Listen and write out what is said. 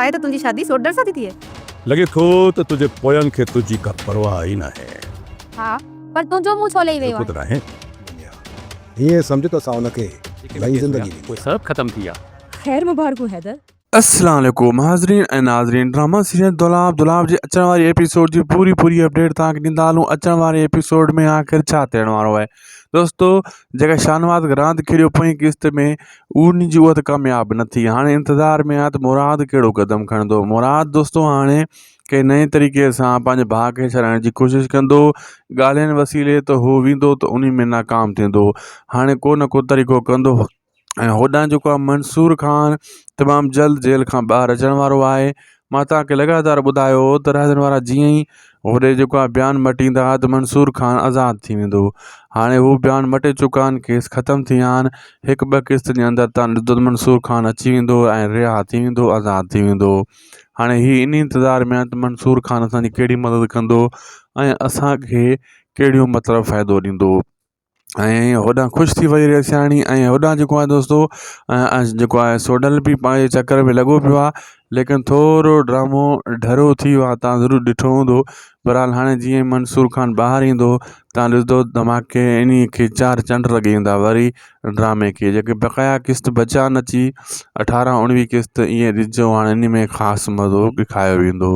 آهي ته تنهنجي شادي سوڍل سان ٿي ٿئي. لڳي ٿو ته تنهنجي پوين کي تنهنجي ڪا پرواهه ئي ناهي. ها، پر تنهنجو منهن ڇو لهي ويو جيڪو ته آهي؟ ناهي. دنيا، ائين سمجهه ته اسان ان کي نئين زندگي ڏني آهي. سڀ ختم ٿي ويا. خير مبارڪون حيدر. السلام عليڪم حاضرين ۽ ناظرين ڊراما سيريل دولاب دولاب جي اچڻ واري ايپيسوڊ جي پوري پوري اپڊيٽ توهان کي ڏيندا هلون اچڻ واري ايپيسوڊ ۾ آخر ڇا ٿيڻ وارو آهي دوستو جيڪا شاهنواز راند کيڏيو پوئين قسط ۾ ان جي اها ته ڪامياب نه ٿي هاڻي انتظار ۾ آهي ته مراد ڪهڙو قدم کڻندو مراد دوستو هاڻي ڪنهن نئين طريقي سان پنهنجي ڀاء کي ڇڏائڻ جي ڪوشش ڪندو ڳالهين وسيلي ته هو ويندو ته ان ۾ ناڪام ٿيندو هاڻي ڪو نه ڪو طريقو ڪندو ۽ هوڏانهن جيڪو آهي منصور خان تمام جلد جيل کان ٻاهر اچڻ وارو آهي مان توهان کي لڳاتار ٻڌايو هو ته رهزن وارا جيئن ئي هوڏي جيڪو آهي بيان مٽيندا ته منصور خان آزاد ٿي ويندو هاڻي هو بيان مٽي چڪا آهن ڪيس ختم ٿي ويا آهن هڪ ٻه قسط جي اندر تان ڏسندو ته منصور خان اچي ويندو ۽ رها ٿي ويندو آزاد ٿي ويندو هاڻي هي ان انتظار ۾ آهن ته منصور خان اسانجي ڪهڙي مدد ڪندو ۽ اسانکي ڪهڙيون مطلب فائدو ڏيندو ۽ هوڏانهن خوش ٿي وئي رئيسياڻي ۽ هوڏانهن جيڪو آهي دوستو جيڪو آهي سوڍل به پنهنجي چڪر ۾ لڳو پيو آهي ليڪن ٿورو ڊرامو ڍرو ٿي ويو آهي تان ضرور ڏٺو هوندو بهرحال هاڻي جيئن منصور خان ٻاهر ايندو تان ڏسندو ڌماڪي انهي کي چار چنڊ لڳي ويندا وري ڊرامي کي جيڪي بقايا قسط بچا نه اچي اٺارهن اڻويهه قسط ائين ڏسجو هاڻي انهي ۾ خاص مزو ڏيکاريو ويندو.